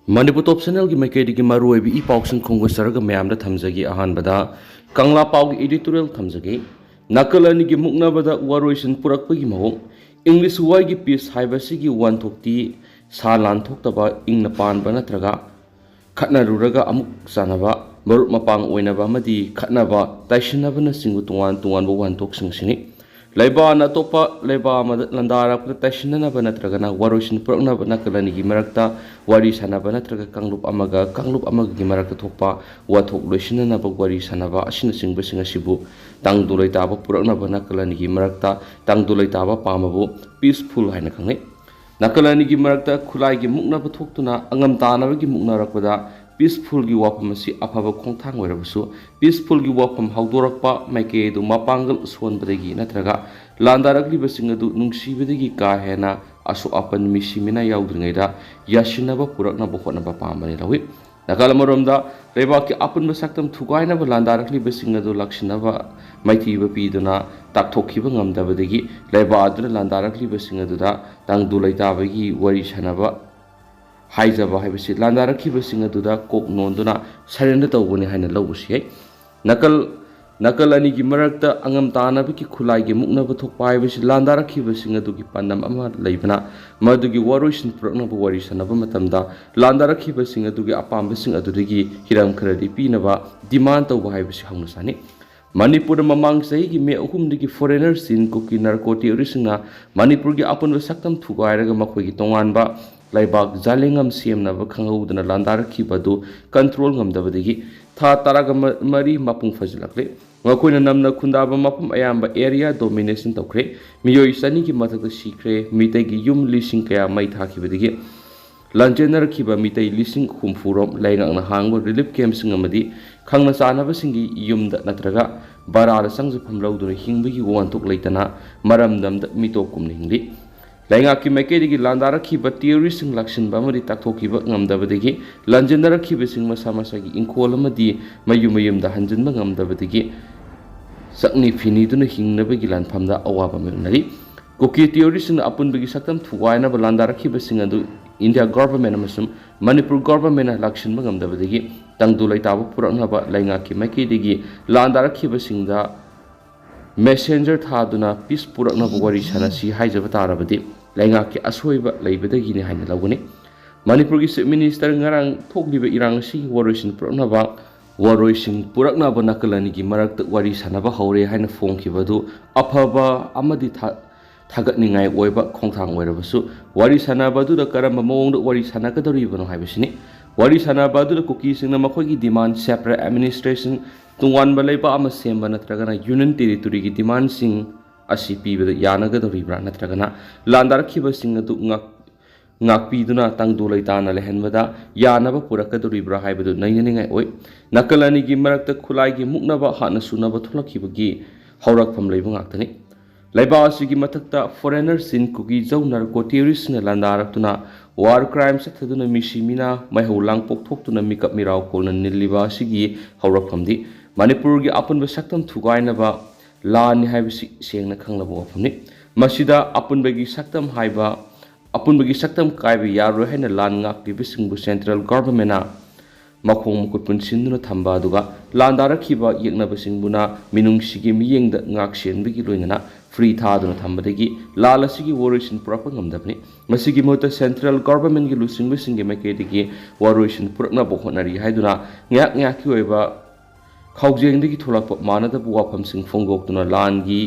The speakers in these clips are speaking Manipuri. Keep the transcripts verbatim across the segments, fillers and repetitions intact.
ꯃꯅꯤꯄꯨꯔ ꯇꯣꯞ ꯆꯦꯅꯦꯜꯒꯤ ꯃꯥꯏꯀꯩꯗꯒꯤ ꯃꯔꯨꯑꯣꯏꯕ ꯏ ꯄꯥꯎꯁꯤꯡ ꯈꯣꯝꯒꯠꯆꯔꯒ ꯃꯌꯥꯝꯗ ꯊꯝꯖꯒꯦ꯫ ꯑꯍꯥꯟꯕꯗ ꯀꯪꯂꯥ ꯄꯥꯎꯒꯤ editorial ꯊꯝꯖꯒꯦ꯫ ꯅꯥꯀꯜ ꯑꯅꯤꯒꯤ ꯃꯨꯛꯅꯕꯗ ꯋꯥꯔꯣꯏꯁꯤꯟ ꯄꯨꯔꯛꯄꯒꯤ ꯃꯑꯣꯡ꯫ ꯏꯪꯂꯤꯁ ꯋꯥꯏꯒꯤ peace ꯍꯥꯏꯕꯁꯤꯒꯤ ꯋꯥꯍꯟꯊꯣꯛꯇꯤ ꯁꯥ ꯂꯥꯟ ꯊꯣꯛꯇꯕ, ꯏꯪꯅ ꯄꯥꯟꯕ ꯅꯠꯇ꯭ꯔꯒ ꯈꯠꯅꯔꯨꯔꯒ ꯑꯃꯨꯛ ꯆꯥꯟꯅꯕ, ꯃꯔꯨꯞ ꯃꯄꯥꯡ ꯑꯣꯏꯅꯕ ꯑꯃꯗꯤ ꯈꯠꯅꯕ, ꯇꯥꯏꯁꯤꯟꯅꯕꯅꯆꯤꯡꯕ ꯇꯣꯉꯥꯟ ꯇꯣꯉꯥꯟꯕ ꯋꯥꯍꯟꯊꯣꯛꯁꯤꯡꯁꯤꯅꯤ꯫ ꯂꯩꯕꯥꯛꯅ ꯑꯇꯣꯞꯄ ꯂꯩꯕꯥꯛ ꯑꯃꯗ ꯂꯥꯟꯗꯥꯔꯛꯄꯗ ꯇꯥꯏꯁꯤꯟꯅꯅꯕ ꯅꯠꯇ꯭ꯔꯒꯅ ꯋꯥꯔꯣꯏꯁꯤꯟ ꯄꯨꯔꯛꯅꯕ ꯅꯥꯀꯜ ꯑꯅꯤꯒꯤ ꯃꯔꯛꯇ ꯋꯥꯔꯤ ꯁꯥꯟꯅꯕ ꯅꯠꯇ꯭ꯔꯒ ꯀꯥꯡꯂꯨꯞ ꯑꯃꯒ ꯀꯥꯡꯂꯨꯞ ꯑꯃꯒꯒꯤ ꯃꯔꯛꯇ ꯊꯣꯛꯄ ꯋꯥꯊꯣꯛ ꯂꯣꯏꯁꯤꯟꯅꯅꯕ ꯋꯥꯔꯤ ꯁꯥꯟꯅꯕ ꯑꯁꯤꯅꯆꯤꯡꯕꯁꯤꯡ ꯑꯁꯤꯕꯨ ꯇꯪꯗꯨ ꯂꯩꯇꯥꯕ ꯄꯨꯔꯛꯅꯕ ꯅꯥꯀꯜ ꯑꯅꯤꯒꯤ ꯃꯔꯛꯇ ꯇꯪꯗꯨ ꯂꯩꯇꯥꯕ ꯄꯥꯝꯕꯕꯨ peaceful ꯍꯥꯏꯅ ꯈꯪꯅꯩ꯫ ꯅꯥꯀꯜ ꯑꯅꯤꯒꯤ ꯃꯔꯛꯇ ꯈꯨꯠꯂꯥꯏꯒꯤ ꯃꯨꯛꯅꯕ ꯊꯣꯛꯇꯨꯅ ꯑꯉꯝ ꯇꯥꯟꯅꯕꯒꯤ ꯃꯨꯛꯅꯔꯛꯄꯗ peacefulꯒꯤ ꯋꯥꯐꯝ ꯑꯁꯤ ꯑꯐꯕ ꯈꯣꯡꯊꯥꯡ ꯑꯣꯏꯔꯕꯁꯨ, peacefulꯒꯤ ꯋꯥꯐꯝ ꯍꯧꯗꯣꯔꯛꯄ ꯃꯥꯏꯀꯩ ꯑꯗꯨ ꯃꯄꯥꯡꯒꯜ ꯁꯣꯟꯕꯗꯒꯤ ꯅꯠꯇ꯭ꯔꯒ ꯂꯥꯟꯗꯥꯔꯛꯂꯤꯕꯁꯤꯡ ꯑꯗꯨ ꯅꯨꯡꯁꯤꯕꯗꯒꯤ ꯀꯥ ꯍꯦꯟꯅ ꯑꯁꯣꯛ ꯑꯄꯟ ꯃꯤꯁꯤ ꯃꯤꯅꯥ ꯌꯥꯎꯗ꯭ꯔꯤꯉꯩꯗ ꯌꯥꯁꯤꯟꯅꯕ ꯄꯨꯔꯛꯅꯕ ꯍꯣꯠꯅꯕ ꯄꯥꯝꯕꯅꯤ ꯂꯧꯏ꯫ ꯅꯥꯀꯜ ꯑꯃꯔꯣꯝꯗ, ꯂꯩꯕꯥꯛꯀꯤ ꯑꯄꯨꯟꯕ ꯁꯛꯇꯝ ꯊꯨꯒꯥꯏꯅꯕ ꯂꯥꯟꯗꯥꯔꯛꯂꯤꯕꯁꯤꯡ ꯑꯗꯨ ꯂꯥꯛꯁꯤꯟꯅꯕ ꯃꯥꯏꯊꯤꯕ ꯄꯤꯗꯨꯅ ꯇꯥꯛꯊꯣꯛꯈꯤꯕ ꯉꯝꯗꯕꯗꯒꯤ ꯂꯩꯕꯥꯛ ꯑꯗꯨꯅ ꯂꯥꯟꯗꯥꯔꯛꯂꯤꯕꯁꯤꯡ ꯑꯗꯨꯗ ꯇꯪꯗꯨ ꯂꯩꯇꯥꯕꯒꯤ ꯋꯥꯔꯤ ꯁꯥꯟꯅꯕ ꯍꯥꯏꯖꯕ ꯍꯥꯏꯕꯁꯤ ꯂꯥꯟꯗꯥꯔꯛꯈꯤꯕꯁꯤꯡ ꯑꯗꯨꯗ ꯀꯣꯛ ꯅꯣꯟꯗꯨꯅ surrender ꯇꯧꯕꯅꯤ ꯍꯥꯏꯅ ꯂꯧꯕꯁꯨ ꯌꯥꯏ꯫ ꯅꯥꯀꯜ ꯅꯥꯀꯜ ꯑꯅꯤꯒꯤ ꯃꯔꯛꯇ ꯑꯉꯝ ꯇꯥꯟꯅꯕꯒꯤ ꯈꯨꯠꯂꯥꯏꯒꯤ ꯃꯨꯛꯅꯕ ꯊꯣꯛꯄ ꯍꯥꯏꯕꯁꯤ ꯂꯥꯟꯗꯥꯔꯛꯈꯤꯕꯁꯤꯡ ꯑꯗꯨꯒꯤ ꯄꯥꯟꯗꯝ ꯑꯃ ꯂꯩꯕꯅ, ꯃꯗꯨꯒꯤ ꯋꯥꯔꯣꯏꯁꯤꯟ ꯄꯨꯔꯛꯅꯕ ꯋꯥꯔꯤ ꯁꯥꯟꯅꯕ ꯃꯇꯝꯗ ꯂꯥꯟꯗꯥꯔꯛꯈꯤꯕꯁꯤꯡ ꯑꯗꯨꯒꯤ ꯑꯄꯥꯝꯕꯁꯤꯡ ꯑꯗꯨꯗꯒꯤ ꯍꯤꯔꯝ ꯈꯔꯗꯤ ꯄꯤꯅꯕ demand ꯇꯧꯕ ꯍꯥꯏꯕꯁꯤ ꯍꯧꯅ ꯁꯥꯅꯤ꯫ ꯃꯅꯤꯄꯨꯔꯗ ꯃꯃꯥꯡ ꯆꯍꯤꯒꯤ ꯃꯦ ꯑꯍꯨꯝꯗꯒꯤ foreigner ꯆꯤꯟ ꯀꯨꯀꯤ narco terroristꯁꯤꯡꯅ ꯃꯅꯤꯄꯨꯔꯒꯤ ꯑꯄꯨꯟꯕ ꯁꯛꯇꯝ ꯊꯨꯒꯥꯏꯔꯒ ꯃꯈꯣꯏꯒꯤ ꯇꯣꯉꯥꯟꯕ ꯂꯩꯕꯥꯛ ꯖꯥꯂꯦꯡꯉꯝ ꯁꯦꯝꯅꯕ ꯈꯪꯍꯧꯗꯅ ꯂꯥꯟꯗꯥꯔꯛꯈꯤꯕ ꯑꯗꯨ control ꯉꯝꯗꯕꯗꯒꯤ ꯊꯥ ꯇꯔꯥꯒ ꯃꯔꯤ ꯃꯄꯨꯡ ꯐꯥꯖꯤꯜꯂꯛꯂꯦ꯫ ꯃꯈꯣꯏꯅ ꯅꯝꯅ ꯈꯨꯟꯗꯥꯕ ꯃꯐꯝ ꯑꯌꯥꯝꯕ area domination ꯇꯧꯈ꯭ꯔꯦ꯫ ꯃꯤꯑꯣꯏ ꯆꯅꯤꯒꯤ ꯃꯊꯛꯇ ꯁꯤꯈ꯭ꯔꯦ꯫ ꯃꯤꯇꯩꯒꯤ ꯌꯨꯝ ꯂꯤꯁꯤꯡ ꯀꯌꯥ ꯃꯩ ꯊꯥꯈꯤꯕꯗꯒꯤ ꯂꯥꯟꯖꯦꯟꯅꯔꯛꯈꯤꯕ ꯃꯤꯇꯩ ꯂꯤꯁꯤꯡ ꯍꯨꯝꯐꯨ ꯔꯣꯝ ꯂꯩꯉꯥꯛꯅ ꯍꯥꯡꯕ relief campꯁꯤꯡ ꯑꯃꯗꯤ ꯈꯪꯅ ꯆꯥꯟꯅꯕꯁꯤꯡꯒꯤ ꯌꯨꯝꯗ ꯅꯠꯇ꯭ꯔꯒ ꯚꯔꯥꯗ ꯆꯪꯖꯐꯝ ꯂꯧꯗꯨꯅ ꯍꯤꯡꯕꯒꯤ ꯋꯥꯍꯟꯊꯣꯛ ꯂꯩꯇꯅ ꯃꯔꯝꯗꯝꯗ ꯃꯤꯇꯣꯞ ꯀꯨꯝꯅ ꯍꯤꯡꯂꯤ꯫ ꯂꯩꯉꯥꯛꯀꯤ ꯃꯥꯏꯀꯩꯗꯒꯤ ꯂꯥꯟꯗꯥꯔꯛꯈꯤꯕ terroristꯁꯤꯡ ꯂꯥꯛꯁꯤꯟꯕ ꯑꯃꯗꯤ ꯇꯥꯛꯊꯣꯛꯈꯤꯕ ꯉꯝꯗꯕꯗꯒꯤ ꯂꯥꯟꯖꯦꯟꯅꯔꯛꯈꯤꯕꯁꯤꯡ ꯃꯁꯥ ꯃꯁꯥꯒꯤ ꯏꯪꯈꯣꯜ ꯑꯃꯗꯤ ꯃꯌꯨꯝ ꯃꯌꯨꯝꯗ ꯍꯟꯖꯤꯟꯕ ꯉꯝꯗꯕꯗꯒꯤ ꯆꯥꯛꯅꯤ ꯐꯤꯅꯤꯗꯨꯅ ꯍꯤꯡꯅꯕꯒꯤ ꯂꯥꯟꯐꯝꯗ ꯑꯋꯥꯕ ꯃꯥꯌꯣꯛꯅꯔꯤ꯫ ꯀꯨꯀꯤ terroristꯁꯤꯡꯅ ꯑꯄꯨꯟꯕꯒꯤ ꯁꯛꯇꯝ ꯊꯨꯒꯥꯏꯅꯕ ꯂꯥꯟꯗꯥꯔꯛꯈꯤꯕꯁꯤꯡ ꯑꯗꯨ ꯏꯟꯗꯤꯌꯥ ꯒꯣꯚꯔꯟꯃꯦꯟ ꯑꯃꯁꯨꯡ ꯃꯅꯤꯄꯨꯔ ꯒꯣꯚꯔꯟꯃꯦꯟꯅ ꯂꯥꯛꯁꯤꯟꯕ ꯉꯝꯗꯕꯗꯒꯤ ꯇꯪꯗꯨ ꯂꯩꯇꯥꯕ ꯄꯨꯔꯛꯅꯕ ꯂꯩꯉꯥꯛꯀꯤ ꯃꯥꯏꯀꯩꯗꯒꯤ ꯂꯥꯟꯗꯥꯔꯛꯈꯤꯕꯁꯤꯡꯗ ꯃꯦꯁꯦꯟꯖꯔ ꯊꯥꯗꯨꯅ ꯄꯤꯁ ꯄꯨꯔꯛꯅꯕ ꯋꯥꯔꯤ ꯁꯥꯟꯅꯁꯤ ꯍꯥꯏꯖꯕ ꯇꯥꯔꯕꯗꯤ ꯂꯩꯉꯥꯛꯀꯤ ꯑꯁꯣꯏꯕ ꯂꯩꯕꯗꯒꯤꯅꯤ ꯍꯥꯏꯅ ꯂꯧꯒꯅꯤ꯫ ꯃꯅꯤꯄꯨꯔꯒꯤ ꯆꯤꯐ ꯃꯤꯅꯤꯁꯇꯔ ꯉꯔꯥꯡ ꯊꯣꯛꯂꯤꯕ ꯏꯔꯥꯡ ꯑꯁꯤꯒꯤ ꯋꯥꯔꯣꯏꯁꯤꯟ ꯄꯨꯔꯛꯅꯕ ꯋꯥꯔꯣꯏꯁꯤꯟ ꯄꯨꯔꯛꯅꯕ ꯅꯥꯀꯜ ꯑꯅꯤꯒꯤ ꯃꯔꯛꯇ ꯋꯥꯔꯤ ꯁꯥꯟꯅꯕ ꯍꯧꯔꯦ ꯍꯥꯏꯅ ꯐꯣꯡꯈꯤꯕ ꯑꯗꯨ ꯑꯐꯕ ꯑꯃꯗꯤ ꯊꯥ-, ꯊꯥꯒꯠꯅꯤꯡꯉꯥꯏ ꯑꯣꯏꯕ ꯈꯣꯡꯊꯥꯡ ꯑꯣꯏꯔꯕꯁꯨ, ꯋꯥꯔꯤ ꯁꯥꯟꯅꯕ ꯑꯗꯨꯗ ꯀꯔꯝꯕ ꯃꯑꯣꯡꯗ ꯋꯥꯔꯤ ꯁꯥꯟꯅꯒꯗꯧꯔꯤꯕꯅꯣ ꯍꯥꯏꯕꯁꯤꯅꯤ꯫ ꯋꯥꯔꯤ ꯁꯥꯟꯅꯕ ꯑꯗꯨꯗ ꯀꯨꯀꯤꯁꯤꯡꯅ ꯃꯈꯣꯏꯒꯤ ꯗꯤꯃꯥꯟ, ꯁꯦꯄꯔꯦꯠ ꯑꯦꯗꯃꯤꯅꯤꯁꯇ꯭ꯔꯦꯁꯟ, ꯇꯣꯉꯥꯟꯕ ꯂꯩꯕꯥꯛ ꯑꯃ ꯁꯦꯝꯕ ꯅꯠꯇ꯭ꯔꯒꯅ ꯌꯨꯅꯤꯌꯟ ꯇꯦꯔꯤꯇꯣꯔꯤꯒꯤ ꯗꯤꯃꯥꯟꯁꯤꯡ ꯑꯁꯤ ꯄꯤꯕꯗ ꯌꯥꯅꯒꯗꯧꯔꯤꯕ꯭ꯔꯥ, ꯅꯠꯇ꯭ꯔꯒꯅ ꯂꯥꯟꯗꯥꯔꯛꯈꯤꯕꯁꯤꯡ ꯑꯗꯨ ꯉꯥꯛ-, ꯉꯥꯛꯄꯤꯗꯨꯅ ꯇꯪꯗꯨ ꯂꯩꯇꯥꯅ ꯂꯩꯍꯟꯕꯗ ꯌꯥꯅꯕ ꯄꯨꯔꯛꯀꯗꯧꯔꯤꯕ꯭ꯔꯥ ꯍꯥꯏꯕꯗꯨ ꯅꯩꯅꯅꯤꯡꯉꯥꯏ ꯑꯣꯏ꯫ ꯅꯥꯀꯜ ꯑꯅꯤꯒꯤ ꯃꯔꯛꯇ ꯈꯨꯠꯂꯥꯏꯒꯤ ꯃꯨꯛꯅꯕ ꯍꯥꯟꯅ ꯁꯨꯅꯕ ꯊꯣꯛꯂꯛꯈꯤꯕꯒꯤ ꯍꯧꯔꯛꯐꯝ ꯂꯩꯕ ꯉꯥꯛꯇꯅꯤ꯫ ꯂꯩꯕꯥꯛ ꯑꯁꯤꯒꯤ ꯃꯊꯛꯇ ꯐꯣꯔꯦꯅꯔꯁꯤꯡ, ꯀꯨꯀꯤ ꯖꯧ, ꯅꯥꯔꯀꯣ ꯇꯦꯔꯣꯔꯤꯁꯁꯤꯡꯅ ꯂꯥꯟꯗꯥꯔꯛꯇꯨꯅ ꯋꯥꯔ ꯀ꯭ꯔꯥꯏꯝ ꯆꯠꯊꯗꯨꯅ ꯃꯤꯁꯤ ꯃꯤꯅꯥ ꯃꯩꯍꯧ ꯂꯥꯡꯄꯣꯛ ꯊꯣꯛꯇꯨꯅ ꯃꯤꯀꯞ ꯃꯤꯔꯥꯎ ꯀꯣꯟꯅ ꯅꯤꯜꯂꯤꯕ ꯑꯁꯤꯒꯤ ꯍꯧꯔꯛꯐꯝꯗꯤ ꯃꯅꯤꯄꯨꯔꯒꯤ ꯑꯄꯨꯟꯕ ꯁꯛꯇꯝ ꯊꯨꯒꯥꯏꯅꯕ ꯂꯥꯟꯅꯤ ꯍꯥꯏꯕꯁꯤ ꯁꯦꯡꯅ ꯈꯪꯂꯕ ꯋꯥꯐꯝꯅꯤ꯫ ꯃꯁꯤꯗ ꯑꯄꯨꯟꯕꯒꯤ ꯁꯛꯇꯝ ꯍꯥꯏꯕ, ꯑꯄꯨꯟꯕꯒꯤ ꯁꯛꯇꯝ ꯀꯥꯏꯕ ꯌꯥꯔꯣꯏ ꯍꯥꯏꯅ ꯂꯥꯟ ꯉꯥꯛꯄꯤꯕꯁꯤꯡꯕꯨ ꯁꯦꯟꯇ꯭ꯔꯦꯜ ꯒꯣꯚꯔꯟꯃꯦꯟꯅ ꯃꯈꯣꯡ ꯃꯈꯨꯠ ꯄꯨꯟꯁꯤꯟꯗꯨꯅ ꯊꯝꯕ ꯑꯗꯨꯒ ꯂꯥꯟꯗꯥꯔꯛꯈꯤꯕ ꯌꯦꯛꯅꯕꯁꯤꯡꯕꯨꯅ ꯃꯤꯅꯨꯡꯁꯤꯒꯤ ꯃꯤꯠꯌꯦꯡꯗ ꯉꯥꯛ ꯁꯦꯟꯕꯒꯤ ꯂꯣꯏꯅꯅ ꯐ꯭ꯔꯤ ꯊꯥꯗꯨꯅ ꯊꯝꯕꯗꯒꯤ ꯂꯥꯟ ꯑꯁꯤꯒꯤ ꯋꯥꯔꯣꯏꯁꯤꯟ ꯄꯨꯔꯛꯄ ꯉꯝꯗꯕꯅꯤ꯫ ꯃꯁꯤꯒꯤ ꯃꯍꯨꯠꯇ ꯁꯦꯟꯇ꯭ꯔꯦꯜ ꯒꯣꯚꯔꯟꯃꯦꯟꯒꯤ ꯂꯨꯆꯤꯡꯕꯁꯤꯡꯒꯤ ꯃꯥꯏꯀꯩꯗꯒꯤ ꯋꯥꯔꯣꯏꯁꯤꯟ ꯄꯨꯔꯛꯅꯕ ꯍꯣꯠꯅꯔꯤ ꯍꯥꯏꯗꯨꯅ ꯉꯥꯏꯍꯥꯛ ꯉꯥꯏꯍꯥꯛꯀꯤ ꯑꯣꯏꯕ ꯈꯥꯎꯖꯦꯡꯗꯒꯤ ꯊꯣꯛꯂꯛꯄ ꯃꯥꯟꯅꯗꯕ ꯋꯥꯐꯝꯁꯤꯡ ꯐꯣꯡꯗꯣꯛꯇꯨꯅ ꯂꯥꯟꯒꯤ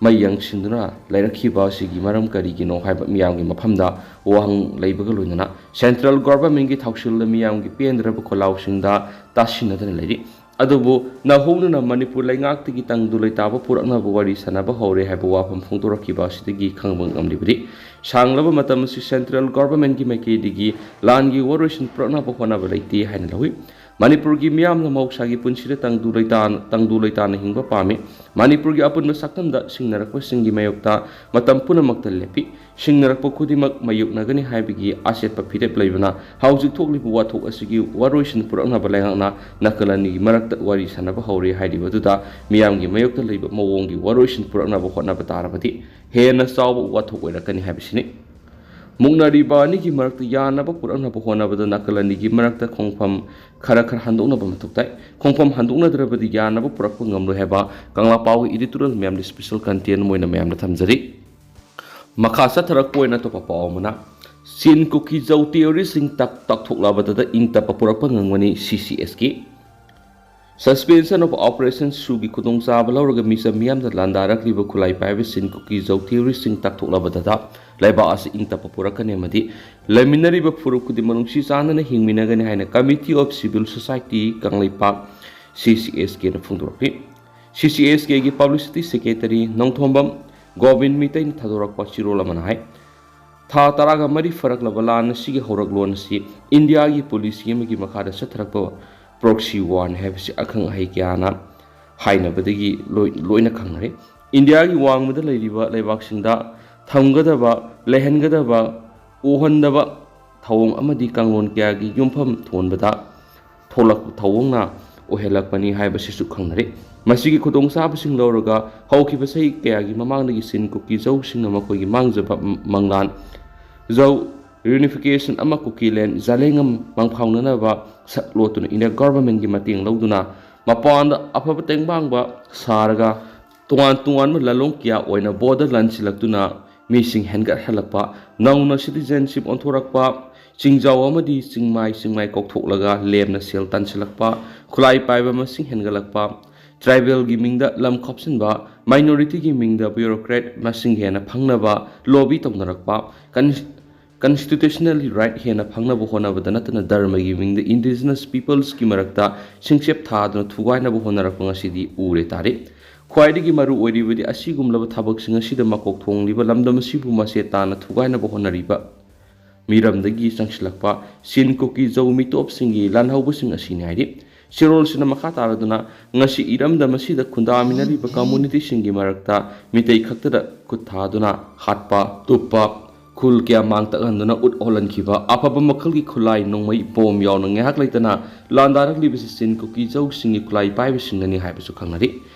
ꯃꯩ ꯌꯥꯡꯁꯤꯟꯗꯨꯅ ꯂꯩꯔꯛꯈꯤꯕ ꯑꯁꯤꯒꯤ ꯃꯔꯝ ꯀꯔꯤꯒꯤꯅꯣ ꯍꯥꯏꯕ ꯃꯤꯌꯥꯝꯒꯤ ꯃꯐꯝꯗ ꯋꯥꯍꯪ ꯂꯩꯕꯒ ꯂꯣꯏꯅꯅ ꯁꯦꯟꯇ꯭ꯔꯦꯜ ꯒꯣꯚꯔꯟꯃꯦꯟꯒꯤ ꯊꯧꯁꯤꯜꯗ ꯃꯤꯌꯥꯝꯒꯤ ꯄꯦꯟꯗ꯭ꯔꯕ ꯈꯣꯜꯂꯥꯎꯁꯤꯡꯗ ꯇꯥꯁꯤꯟꯅꯗꯨꯅ ꯂꯩꯔꯤ꯫ ꯑꯗꯨꯕꯨ ꯅꯧꯍꯧꯅꯅ ꯃꯅꯤꯄꯨꯔ ꯂꯩꯉꯥꯛꯇꯒꯤ ꯇꯪꯗꯨ ꯂꯩꯇꯥꯕ ꯄꯨꯔꯛꯅꯕ ꯋꯥꯔꯤ ꯁꯥꯟꯅꯕ ꯍꯧꯔꯦ ꯍꯥꯏꯕ ꯋꯥꯐꯝ ꯐꯣꯡꯗꯣꯔꯛꯈꯤꯕ ꯑꯁꯤꯗꯒꯤ ꯈꯪꯕ ꯉꯝꯂꯤꯕꯗꯤ ꯁꯥꯡꯂꯕ ꯃꯇꯝ ꯑꯁꯤ ꯁꯦꯟꯇ꯭ꯔꯦꯜ ꯒꯣꯚꯔꯟꯃꯦꯟꯒꯤ ꯃꯥꯏꯀꯩꯗꯒꯤ ꯂꯥꯟꯒꯤ ꯋꯥꯔꯣꯏꯁꯤꯟ ꯄꯨꯔꯛꯅꯕ ꯍꯣꯠꯅꯕ ꯂꯩꯇꯦ ꯍꯥꯏꯅ ꯂꯧꯏ꯫ ꯃꯅꯤꯄꯨꯔꯒꯤ ꯃꯤꯌꯥꯝꯅ ꯃꯍꯧꯁꯥꯒꯤ ꯄꯨꯟꯁꯤꯗ ꯇꯪꯗꯨ ꯂꯩꯇꯥꯅ, ꯇꯪꯗꯨ ꯂꯩꯇꯥꯅ ꯍꯤꯡꯕ ꯄꯥꯝꯃꯤ꯫ ꯃꯅꯤꯄꯨꯔꯒꯤ ꯑꯄꯨꯟꯕ ꯁꯛꯇꯝꯗ ꯁꯤꯡꯅꯔꯛꯄꯁꯤꯡꯒꯤ ꯃꯥꯌꯣꯛꯇ ꯃꯇꯝ ꯄꯨꯝꯅꯃꯛꯇ ꯂꯦꯞꯄꯤ꯫ ꯁꯤꯡꯅꯔꯛꯄ ꯈꯨꯗꯤꯡꯃꯛ ꯃꯥꯌꯣꯛꯅꯒꯅꯤ ꯍꯥꯏꯕꯒꯤ ꯑꯆꯦꯠꯄ ꯐꯤꯔꯦꯞ ꯂꯩꯕꯅ ꯍꯧꯖꯤꯛ ꯊꯣꯛꯂꯤꯕ ꯋꯥꯊꯣꯛ ꯑꯁꯤꯒꯤ ꯋꯥꯔꯣꯏꯁꯤꯟ ꯄꯨꯔꯛꯅꯕ ꯂꯩꯉꯥꯛꯅ ꯅꯥꯀꯜ ꯑꯅꯤꯒꯤ ꯃꯔꯛꯇ ꯋꯥꯔꯤ ꯁꯥꯟꯅꯕ ꯍꯧꯔꯦ ꯍꯥꯏꯔꯤꯕ ꯑꯗꯨꯗ ꯃꯤꯌꯥꯝꯒꯤ ꯃꯥꯌꯣꯛꯇ ꯂꯩꯕ ꯃꯑꯣꯡꯒꯤ ꯋꯥꯔꯣꯏꯁꯤꯟ ꯄꯨꯔꯛꯅꯕ ꯍꯣꯠꯅꯕ ꯇꯥꯔꯕꯗꯤ ꯍꯦꯟꯅ ꯆꯥꯎꯕ ꯋꯥꯊꯣꯛ ꯑꯣꯏꯔꯛꯀꯅꯤ ꯍꯥꯏꯕꯁꯤꯅꯤ꯫ ꯃꯨꯛꯅꯔꯤꯕ ꯑꯅꯤꯒꯤ ꯃꯔꯛꯇ ꯌꯥꯅꯕ ꯄꯨꯔꯛꯅꯕ ꯍꯣꯠꯅꯕꯗ ꯅꯥꯀꯜ ꯑꯅꯤꯒꯤ ꯃꯔꯛꯇ ꯈꯣꯡꯐꯝ ꯈꯔ ꯈꯔ ꯍꯟꯗꯣꯛꯅꯕ ꯃꯊꯧ ꯇꯥꯏ꯫ ꯈꯣꯡꯐꯝ ꯍꯟꯗꯣꯛꯅꯗ꯭ꯔꯕꯗꯤ ꯌꯥꯅꯕ ꯄꯨꯔꯛꯄ ꯉꯝꯂꯣꯏ ꯍꯥꯏꯕ ꯀꯪꯂꯥ ꯄꯥꯎꯒꯤ editorial ꯃꯌꯥꯝꯗ special content ꯑꯣꯏꯅ ꯃꯌꯥꯝꯗ ꯊꯝꯖꯔꯤ꯫ ꯃꯈꯥ ꯆꯠꯊꯔꯛꯄ ꯑꯣꯏꯅ ꯑꯇꯣꯞꯄ ꯄꯥꯎ ꯑꯃꯅ, ꯆꯤꯟ ꯀꯨꯀꯤ ꯖꯧ terroristꯁꯤꯡ ꯇꯛ-, ꯇꯛꯊꯣꯛꯂꯕꯗ ꯏꯪ ꯇꯞꯄ ꯄꯨꯔꯛꯄ ꯉꯝꯒꯅꯤ CCSK꯫ Suspension of Operation ꯁꯨꯒꯤ ꯈꯨꯗꯣꯡꯆꯥꯕ ꯂꯧꯔꯒ ꯃꯤꯆꯝ ꯃꯤꯌꯥꯝꯗ ꯂꯥꯟꯗꯥꯔꯛꯂꯤꯕ ꯈꯨꯠꯂꯥꯏ ꯄꯥꯏꯕ ꯆꯤꯟ ꯀꯨꯀꯤ ꯖꯧ terroristꯁꯤꯡ ꯇꯛꯊꯣꯛꯂꯕꯗ ꯂꯩꯕꯥꯛ ꯑꯁꯤ ꯏꯪ ꯇꯞꯄ ꯄꯨꯔꯛꯀꯅꯤ ꯑꯃꯗꯤ ꯂꯩꯃꯤꯟꯅꯔꯤꯕ ꯐꯨꯔꯨꯞ ꯈꯨꯗꯤꯡꯃꯛ ꯅꯨꯡꯁꯤ ꯆꯥꯟꯅꯅ ꯍꯤꯡꯃꯤꯟꯅꯒꯅꯤ ꯍꯥꯏꯅ Committee of Civil Society Kangleipak, CCSKꯅ ꯐꯣꯡꯗꯣꯔꯛꯂꯤ꯫ CCSKꯒꯤ publicity secretary Nongthombam Gobin ꯃꯤꯇꯩꯅ ꯊꯥꯗꯣꯔꯛꯄ ꯆꯦꯔꯣꯜ ꯑꯃꯅ ꯍꯥꯏ, ꯊꯥ ꯇꯔꯥꯒ ꯃꯔꯤ ꯐꯥꯔꯛꯂꯕ ꯂꯥꯟ ꯑꯁꯤꯒꯤ ꯍꯧꯔꯛꯂꯣꯟ ꯑꯁꯤ ꯏꯟꯗꯤꯌꯥꯒꯤ policy ꯑꯃꯒꯤ ꯃꯈꯥꯗ ꯆꯠꯊꯔꯛꯄ proxy warꯅꯤ ꯍꯥꯏꯕꯁꯤ ꯑꯈꯪ ꯑꯍꯩ ꯀꯌꯥꯅ ꯍꯥꯏꯅꯕꯗꯒꯤ ꯂꯣꯏ-, ꯂꯣꯏꯅ ꯈꯪꯅꯔꯦ꯫ ꯏꯟꯗꯤꯌꯥꯒꯤ ꯋꯥꯡꯃꯗ ꯂꯩꯔꯤꯕ ꯂꯩꯕꯥꯛꯁꯤꯡꯗ ꯊꯝꯒꯗꯕ, ꯂꯩꯍꯟꯒꯗꯕ, ꯎꯍꯟꯗꯕ ꯊꯧꯑꯣꯡ ꯑꯃꯗꯤ ꯀꯥꯡꯂꯣꯟ ꯀꯌꯥꯒꯤ ꯌꯨꯝꯐꯝ ꯊꯣꯟꯕꯗ ꯊꯣꯛꯂꯛꯄ ꯊꯧꯑꯣꯡꯅ ꯑꯣꯏꯍꯜꯂꯛꯄꯅꯤ ꯍꯥꯏꯕꯁꯤꯁꯨ ꯈꯪꯅꯔꯤ꯫ ꯃꯁꯤꯒꯤ ꯈꯨꯗꯣꯡꯆꯥꯕꯁꯤꯡ ꯂꯧꯔꯒ ꯍꯧꯈꯤꯕ ꯆꯍꯤ ꯀꯌꯥꯒꯤ ꯃꯃꯥꯡꯗꯒꯤ ꯆꯤꯟ ꯀꯨꯀꯤ ꯖꯧꯁꯤꯡꯅ ꯃꯈꯣꯏꯒꯤ ꯃꯥꯡꯖꯕ ꯃꯪꯂꯥꯟ ꯖꯧ reunification ꯑꯃ ꯀꯨꯀꯤꯂꯦꯟ ꯖꯂꯦꯡꯉꯝ ꯃꯪꯐꯥꯎꯅꯅꯕ ꯁꯛ ꯂꯣꯠꯇꯨꯅ India governmentꯀꯤ ꯃꯇꯦꯡ ꯂꯧꯗꯨꯅ ꯃꯄꯥꯟꯗ ꯑꯐꯕ ꯇꯦꯡꯕꯥꯡꯕ ꯁꯥꯔꯒ ꯇꯣꯉꯥꯟ ꯇꯣꯉꯥꯟꯕ ꯂꯥꯂꯣꯡ ꯀꯌꯥ ꯑꯣꯏꯅ border ꯂꯥꯟꯁꯤꯜꯂꯛꯇꯨꯅ ꯃꯤꯁꯤꯡ ꯍꯦꯟꯒꯠꯍꯜꯂꯛꯄ, ꯅꯧꯅ citizenship ꯑꯣꯟꯊꯣꯔꯛꯄ, ꯆꯤꯡꯖꯥꯎ ꯑꯃꯗꯤ ꯆꯤꯡꯃꯥꯏ ꯆꯤꯡꯃꯥꯏ ꯀꯣꯛꯊꯣꯛꯂꯒ ꯂꯦꯝꯅ ꯁꯦꯜ ꯇꯥꯟꯁꯤꯜꯂꯛꯄ, ꯈꯨꯠꯂꯥꯏ ꯄꯥꯏꯕ ꯃꯁꯤꯡ ꯍꯦꯟꯒꯠꯂꯛꯄ, tribalꯒꯤ ꯃꯤꯡꯗ ꯂꯝ ꯈꯣꯞꯆꯤꯟꯕ, minorityꯒꯤ ꯃꯤꯡꯗ bureaucrat ꯃꯁꯤꯡ ꯍꯦꯟꯅ ꯐꯪꯅꯕ lobby ꯇꯧꯅꯔꯛꯄ, con-, constitutionally right ꯍꯦꯟꯅ ꯐꯪꯅꯕ ꯍꯣꯠꯅꯕꯗ ꯅꯠꯇꯅ ꯙꯔꯃꯒꯤ ꯃꯤꯡꯗ indigenous peoplesꯀꯤ ꯃꯔꯛꯇ ꯁꯤꯡꯆꯦꯞ ꯊꯥꯗꯨꯅ ꯊꯨꯒꯥꯏꯅꯕ ꯍꯣꯠꯅꯔꯛꯄ ꯉꯁꯤꯗꯤ ꯎꯔꯦ ꯇꯥꯔꯦ꯫ ꯈ꯭ꯋꯥꯏꯗꯒꯤ ꯃꯔꯨ ꯑꯣꯏꯔꯤꯕꯗꯤ ꯑꯁꯤꯒꯨꯝꯂꯕ ꯊꯕꯛꯁꯤꯡ ꯑꯁꯤꯗ ꯃꯀꯣꯛ ꯊꯣꯡꯂꯤꯕ ꯂꯝꯗꯝ ꯑꯁꯤꯕꯨ ꯃꯆꯦꯠ ꯇꯥꯅ ꯊꯨꯒꯥꯏꯅꯕ ꯍꯣꯠꯅꯔꯤꯕ ꯃꯤꯔꯝꯗꯒꯤ ꯆꯪꯁꯤꯜꯂꯛꯄ ꯆꯤꯟ ꯀꯨꯀꯤ ꯖꯧ ꯃꯤꯇꯣꯞꯁꯤꯡꯒꯤ ꯂꯥꯟꯍꯧꯕꯁꯤꯡ ꯑꯁꯤꯅꯤ ꯍꯥꯏꯔꯤ꯫ ꯆꯦꯔꯣꯜꯁꯤꯅ ꯃꯈꯥ ꯇꯥꯔꯗꯨꯅ ꯉꯁꯤ ꯏꯔꯝꯗꯝ ꯑꯁꯤꯗ ꯈꯨꯟꯗꯥꯃꯤꯟꯅꯔꯤꯕ communityꯁꯤꯡꯒꯤ ꯃꯔꯛꯇ ꯃꯤꯇꯩ ꯈꯛꯇꯗ ꯈꯨꯠ ꯊꯥꯗꯨꯅ ꯍꯥꯠꯄ, ꯇꯨꯞꯄ, ꯈꯨꯜ ꯀꯌꯥ ꯃꯥꯡ ꯇꯥꯛꯍꯟꯗꯨꯅ ꯎꯠ ꯍꯣꯜꯍꯟꯈꯤꯕ ꯑꯐꯕ ꯃꯈꯜꯒꯤ ꯈꯨꯠꯂꯥꯏ ꯅꯣꯡꯃꯩ ꯕꯣꯝ ꯌꯥꯎꯅ ꯉꯥꯏꯍꯥꯛ ꯂꯩꯇꯅ ꯂꯥꯟꯗꯥꯔꯛꯂꯤꯕꯁꯤ ꯆꯤꯟ ꯀꯨꯀꯤ ꯖꯧꯁꯤꯡꯒꯤ ꯈꯨꯠꯂꯥꯏ ꯄꯥꯏꯕꯁꯤꯡꯅꯅꯤ ꯍꯥꯏꯕꯁꯨ ꯈꯪꯅꯔꯤ꯫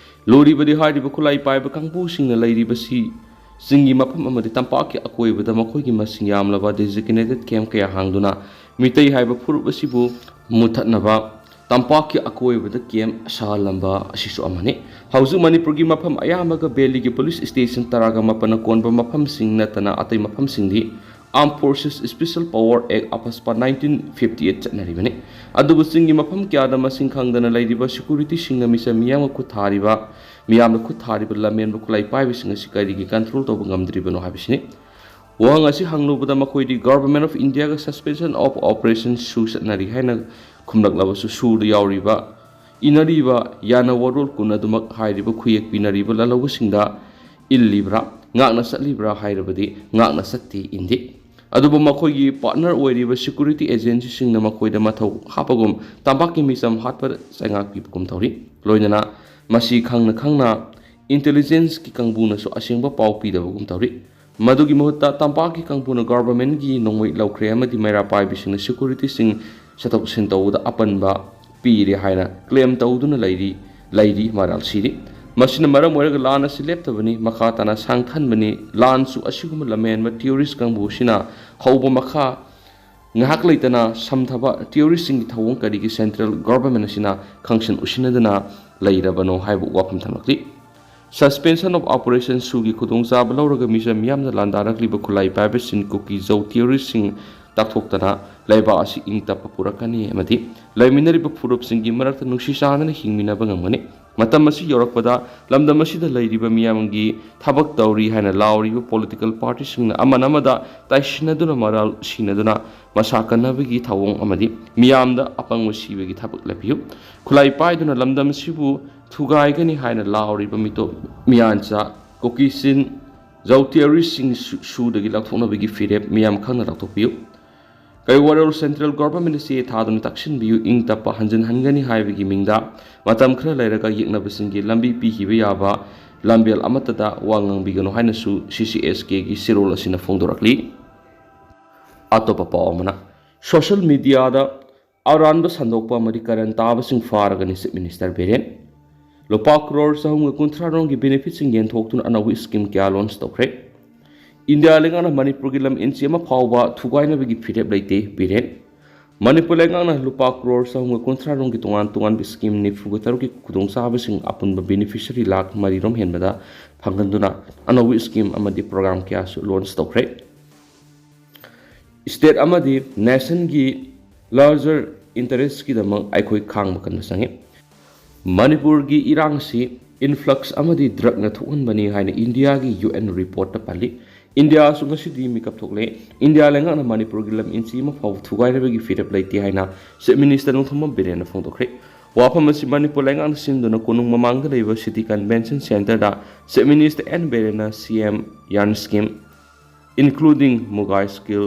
ꯂꯨꯔꯤꯕꯗꯤ ꯍꯥꯏꯔꯤꯕ ꯈꯨꯠꯂꯥꯏ ꯄꯥꯏꯕ ꯀꯥꯡꯕꯨꯁꯤꯡꯅ ꯂꯩꯔꯤꯕꯁꯤ ꯆꯤꯡꯒꯤ ꯃꯐꯝ ꯑꯃꯗꯤ ꯇꯝꯄꯥꯛꯀꯤ ꯑꯀꯣꯏꯕꯗ ꯃꯈꯣꯏꯒꯤ ꯃꯁꯤꯡ ꯌꯥꯝꯂꯕ designated camp ꯀꯌꯥ ꯍꯥꯡꯗꯨꯅ ꯃꯤꯇꯩ ꯍꯥꯏꯕ ꯐꯨꯔꯨꯞ ꯑꯁꯤꯕꯨ ꯃꯨꯠꯊꯠꯅꯕ ꯇꯝꯄꯥꯛꯀꯤ ꯑꯀꯣꯏꯕꯗ camp ꯁꯥꯍꯜꯂꯝꯕ ꯑꯁꯤꯁꯨ ꯑꯃꯅꯤ꯫ ꯍꯧꯖꯤꯛ ꯃꯅꯤꯄꯨꯔꯒꯤ ꯃꯐꯝ ꯑꯌꯥꯝꯕꯒ valleyꯒꯤ police station ꯇꯔꯥꯒ ꯃꯥꯄꯟꯅ ꯀꯣꯟꯕ ꯃꯐꯝꯁꯤꯡ ꯅꯠꯇꯅ ꯑꯇꯩ ꯃꯐꯝꯁꯤꯡꯗꯤ Armed Forces Special Power Act AFSPA nineteen fifty eight ꯆꯠꯅꯔꯤꯕꯅꯤ꯫ ꯑꯗꯨꯕꯨ ꯆꯤꯡꯒꯤ ꯃꯐꯝ ꯀꯌꯥꯗ ꯃꯁꯤꯡ ꯈꯪꯗꯅ ꯂꯩꯔꯤꯕ securityꯁꯤꯡꯅ ꯃꯤꯆꯝ ꯃꯤꯌꯥꯝꯒ ꯈꯨꯠ ꯊꯥꯔꯤꯕ, ꯃꯤꯌꯥꯝꯗ ꯈꯨꯠ ꯊꯥꯔꯤꯕ ꯂꯝꯍꯦꯟꯕ ꯈꯨꯠꯂꯥꯏ ꯄꯥꯏꯕꯁꯤꯡ ꯑꯁꯤ ꯀꯔꯤꯒꯤ control ꯇꯧꯕ ꯉꯝꯗ꯭ꯔꯤꯕꯅꯣ ꯍꯥꯏꯕꯁꯤꯅꯤ꯫ ꯋꯥꯍꯪ ꯑꯁꯤ ꯍꯪꯂꯨꯕꯗ ꯃꯈꯣꯏꯗꯤ Government of Indiaꯒ Suspension of Operation SoO ꯆꯠꯅꯔꯤ ꯍꯥꯏꯅ ꯈꯨꯝꯂꯛꯂꯕꯁꯨ, SoOꯗ ꯌꯥꯎꯔꯤꯕ, ꯏꯅꯔꯤꯕ ꯌꯥꯅ ꯋꯥꯔꯣꯜ ꯀꯨꯟ ꯑꯗꯨꯃꯛ ꯍꯥꯏꯔꯤꯕ ꯈꯨꯌꯦꯛ ꯄꯤꯅꯔꯤꯕ ꯂꯥꯜꯍꯧꯕꯁꯤꯡꯗ ꯏꯜꯂꯤꯕ꯭ꯔꯥ, ꯉꯥꯛꯅ ꯆꯠꯂꯤꯕ꯭ꯔꯥ ꯍꯥꯏꯔꯕꯗꯤ ꯉꯥꯛꯅ ꯆꯠꯇꯦ, ꯏꯟꯗꯦ꯫ ꯑꯗꯨꯕꯨ ꯃꯈꯣꯏꯒꯤ partner ꯑꯣꯏꯔꯤꯕ security agencyꯁꯤꯡꯅ ꯃꯈꯣꯏꯗ ꯃꯊꯧ ꯍꯥꯞꯄꯒꯨꯝ ꯇꯝꯄꯥꯛꯀꯤ ꯃꯤꯆꯝ ꯍꯥꯠꯄꯗ ꯆꯩꯉꯥꯛ ꯄꯤꯕꯒꯨꯝ ꯇꯧꯔꯤ꯫ ꯂꯣꯏꯅꯅ ꯃꯁꯤ ꯈꯪꯅ ꯈꯪꯅ intelligenceꯀꯤ ꯀꯥꯡꯕꯨꯅꯁꯨ ꯑꯁꯦꯡꯕ ꯄꯥꯎ ꯄꯤꯗꯕꯒꯨꯝ ꯇꯧꯔꯤ꯫ ꯃꯗꯨꯒꯤ ꯃꯍꯨꯠꯇ ꯇꯝꯄꯥꯛꯀꯤ ꯀꯥꯡꯕꯨꯅ governmentꯒꯤ ꯅꯣꯡꯃꯩ ꯂꯧꯈ꯭ꯔꯦ ꯑꯃꯗꯤ ꯃꯩꯔꯥ ꯄꯥꯏꯕꯁꯤꯡꯅ securityꯁꯤꯡ ꯆꯠꯊꯣꯛ ꯆꯠꯁꯤꯟ ꯇꯧꯕꯗ ꯑꯄꯟꯕ ꯄꯤꯔꯦ ꯍꯥꯏꯅ claim ꯇꯧꯗꯨꯅ ꯂꯩꯔꯤ, ꯂꯩꯔꯤ, ꯃꯔꯥꯜ ꯁꯤꯔꯤ꯫ ꯃꯁꯤꯅ ꯃꯔꯝ ꯑꯣꯏꯔꯒ ꯂꯥꯟ ꯑꯁꯤ ꯂꯦꯞꯇꯕꯅꯤ, ꯃꯈꯥ ꯇꯥꯅ ꯁꯥꯡꯊꯟꯕꯅꯤ꯫ ꯂꯥꯟꯁꯨ ꯑꯁꯤꯒꯨꯝꯕ ꯂꯝꯍꯦꯟꯕ terrorist ꯀꯥꯡꯕꯨ ꯑꯁꯤꯅ ꯍꯧꯕ ꯃꯈꯥ ꯉꯥꯏꯍꯥꯛ ꯂꯩꯇꯅ ꯁꯝꯊꯕ terroristꯁꯤꯡꯒꯤ ꯊꯧꯑꯣꯡ ꯀꯔꯤꯒꯤ central government ꯑꯁꯤꯅ ꯈꯪꯁꯤꯟ ꯎꯁꯤꯟꯅꯗꯅ ꯂꯩꯔꯕꯅꯣ ꯍꯥꯏꯕ ꯋꯥꯐꯝ ꯊꯝꯂꯛꯂꯤ꯫ Suspension of Operation SoOꯒꯤ ꯈꯨꯗꯣꯡꯆꯥꯕ ꯂꯧꯔꯒ ꯃꯤꯆꯝ ꯃꯤꯌꯥꯝꯅ ꯂꯥꯟꯗꯥꯔꯛꯂꯤꯕ ꯈꯨꯠꯂꯥꯏ ꯄꯥꯏꯕꯁꯤꯡ ꯀꯨꯀꯤ ꯖꯧ terroristꯁꯤꯡ ꯇꯥꯛꯊꯣꯛꯇꯅ ꯂꯩꯕꯥꯛ ꯑꯁꯤ ꯏꯪ ꯇꯞꯄ ꯄꯨꯔꯛꯀꯅꯤ ꯑꯃꯗꯤ ꯂꯩꯃꯤꯟꯅꯔꯤꯕ ꯐꯨꯔꯨꯞꯁꯤꯡꯒꯤ ꯃꯔꯛꯇ ꯅꯨꯡꯁꯤ ꯆꯥꯟꯅꯅ ꯍꯤꯡꯃꯤꯟꯅꯕ ꯉꯝꯒꯅꯤ꯫ ꯃꯇꯝ ꯑꯁꯤ ꯌꯧꯔꯛꯄꯗ ꯂꯝꯗꯝ ꯑꯁꯤꯗ ꯂꯩꯔꯤꯕ ꯃꯤꯌꯥꯝꯒꯤ ꯊꯕꯛ ꯇꯧꯔꯤ ꯍꯥꯏꯅ ꯂꯥꯎꯔꯤꯕ political partyꯁꯤꯡꯅ ꯑꯃꯅ ꯑꯃꯗ ꯇꯥꯏꯁꯤꯟꯅꯗꯨꯅ ꯃꯔꯥꯜ ꯁꯤꯅꯗꯨꯅ ꯃꯁꯥ ꯀꯟꯅꯕꯒꯤ ꯊꯧꯑꯣꯡ ꯑꯃꯗꯤ ꯃꯤꯌꯥꯝꯗ ꯑꯄꯪꯕ ꯁꯤꯕꯒꯤ ꯊꯕꯛ ꯂꯦꯞꯄꯤꯌꯨ꯫ ꯈꯨꯠꯂꯥꯏ ꯄꯥꯏꯗꯨꯅ ꯂꯝꯗꯝ ꯑꯁꯤꯕꯨ ꯊꯨꯒꯥꯏꯒꯅꯤ ꯍꯥꯏꯅ ꯂꯥꯎꯔꯤꯕ ꯃꯤꯇꯣꯞ ꯃꯤꯌꯥꯟꯆꯥ ꯀꯨꯀꯤ ꯆꯤꯟ ꯖꯧ terroristꯁꯤꯡ ꯁꯨ-, SoOꯗꯒꯤ ꯂꯧꯊꯣꯛꯅꯕꯒꯤ ꯐꯤꯔꯦꯞ ꯃꯤꯌꯥꯝ ꯈꯪꯅ ꯂꯧꯊꯣꯛꯄꯤꯌꯨ꯫ ꯀꯩ ꯋꯥꯔꯣꯜ central governmentꯅ ꯆꯦ ꯊꯥꯗꯨꯅ ꯇꯛꯁꯤꯟꯕꯤꯌꯨ, ꯏꯪ ꯇꯞꯄ ꯍꯟꯖꯤꯟꯍꯟꯒꯅꯤ ꯍꯥꯏꯕꯒꯤ ꯃꯤꯡꯗ ꯃꯇꯝ ꯈꯔ ꯂꯩꯔꯒ ꯌꯦꯛꯅꯕꯁꯤꯡꯒꯤ ꯂꯝꯕꯤ ꯄꯤꯈꯤꯕ ꯌꯥꯕ ꯂꯝꯕꯦꯜ ꯑꯃꯠꯇꯗ ꯋꯥ ꯉꯥꯡꯕꯤꯒꯅꯨ ꯍꯥꯏꯅꯁꯨ CCSKꯒꯤ ꯆꯦꯔꯣꯜ ꯑꯁꯤꯅ ꯐꯣꯡꯗꯣꯔꯛꯂꯤ꯫ ꯑꯇꯣꯞꯄ ꯄꯥꯎ ꯑꯃꯅ, social mediaꯗ ꯑꯔꯥꯟꯕ ꯁꯟꯗꯣꯛꯄ ꯑꯃꯗꯤ ꯀꯔꯟ ꯇꯥꯕꯁꯤꯡ ꯐꯥꯔꯒꯅꯤ Chief Minister ꯕꯤꯔꯦꯟ꯫ ꯂꯨꯄꯥ ꯀ꯭ꯔꯣꯔ ꯆꯍꯨꯝꯒ ꯀꯨꯟꯊ꯭ꯔꯥ ꯔꯣꯝꯒꯤ ꯕꯦꯅꯤꯐꯤꯠꯁꯤꯡ ꯌꯦꯟꯊꯣꯛꯇꯨꯅ ꯑꯅꯧꯕ ꯁ꯭ꯀꯤꯝ ꯀꯌꯥ ꯂꯣꯟꯆ ꯇꯧꯈ꯭ꯔꯦ꯫ ꯏꯟꯗꯤꯌꯥ ꯂꯩꯉꯥꯛꯅ ꯃꯅꯤꯄꯨꯔꯒꯤ ꯂꯝ ꯏꯟꯆꯤ ꯑꯃ ꯐꯥꯎꯕ ꯊꯨꯒꯥꯏꯅꯕꯒꯤ ꯐꯤꯔꯦꯞ ꯂꯩꯇꯦ, ꯕꯤꯔꯦꯟ꯫ ꯃꯅꯤꯄꯨꯔ ꯂꯩꯉꯥꯛꯅ ꯂꯨꯄꯥ ꯀ꯭ꯔꯣꯔ ꯆꯍꯨꯝꯒ ꯀꯨꯟꯊ꯭ꯔꯥ ꯔꯣꯝꯒꯤ ꯇꯣꯉꯥꯟ ꯇꯣꯉꯥꯟꯕ ꯁ꯭ꯀꯤꯝ ꯅꯤꯐꯨꯒ ꯇꯔꯨꯛꯀꯤ ꯈꯨꯗꯣꯡꯆꯥꯕꯁꯤꯡ ꯑꯄꯨꯟꯕ ꯕꯦꯅꯤꯐꯤꯁꯔꯤ ꯂꯥꯈ ꯃꯔꯤ ꯔꯣꯝ ꯍꯦꯟꯕꯗ ꯐꯪꯍꯟꯗꯨꯅ ꯑꯅꯧꯕ ꯁ꯭ꯀꯤꯝ ꯑꯃꯗꯤ ꯄ꯭ꯔꯣꯒ꯭ꯔꯥꯝ ꯀꯌꯥꯁꯨ ꯂꯣꯟꯆ ꯇꯧꯈ꯭ꯔꯦ꯫ ꯁ꯭ꯇꯦꯠ ꯑꯃꯗꯤ ꯅꯦꯁꯟꯒꯤ ꯂꯥꯔꯖꯔ ꯏꯟꯇꯔꯦꯁꯀꯤꯗꯃꯛ ꯑꯩꯈꯣꯏ ꯈꯥꯡꯕ ꯀꯟꯕ ꯆꯪꯏ꯫ ꯃꯅꯤꯄꯨꯔꯒꯤ ꯏꯔꯥꯡ ꯑꯁꯤ ꯏꯟꯐ꯭ꯂꯛꯁ ꯑꯃꯗꯤ ꯗ꯭ꯔꯒꯅ ꯊꯣꯛꯍꯟꯕꯅꯤ ꯍꯥꯏꯅ ꯏꯟꯗꯤꯌꯥꯒꯤ ꯌꯨ ꯑꯦꯟ ꯔꯤꯄꯣꯔꯠꯇ ꯄꯜꯂꯤ꯫ ꯏꯟꯗꯤꯌꯥꯁꯨ ꯉꯁꯤꯗꯤ ꯃꯤꯀꯞ ꯊꯣꯛꯂꯦ꯫ ꯏꯟꯗꯤꯌꯥ ꯂꯩꯉꯥꯛꯅ ꯃꯅꯤꯄꯨꯔꯒꯤ ꯂꯝ ꯏꯟꯆꯤ ꯑꯃ ꯐꯥꯎꯕ ꯊꯨꯒꯥꯏꯅꯕꯒꯤ ꯐꯤꯔꯦꯞ ꯂꯩꯇꯦ ꯍꯥꯏꯅ ꯆꯤꯐ ꯃꯤꯅꯤꯁꯇꯔ ꯅꯣꯡꯊꯣꯝꯕꯝ ꯕꯤꯔꯦꯟꯅ ꯐꯣꯡꯗꯣꯛꯈ꯭ꯔꯦ꯫ ꯋꯥꯐꯝ ꯑꯁꯤ ꯃꯅꯤꯄꯨꯔ ꯂꯩꯉꯥꯛꯅ ꯁꯤꯟꯗꯨꯅ ꯀꯣꯅꯨꯡ ꯃꯃꯥꯡꯗ ꯂꯩꯕ ꯁꯤꯇꯤ ꯀꯟꯚꯦꯟꯁꯟ ꯁꯦꯟꯇꯔꯗ ꯆꯤꯐ ꯃꯤꯅꯤꯁꯇꯔ ꯑꯦꯟ ꯕꯤꯔꯦꯟꯅ C M yarn scheme, including Mugai skill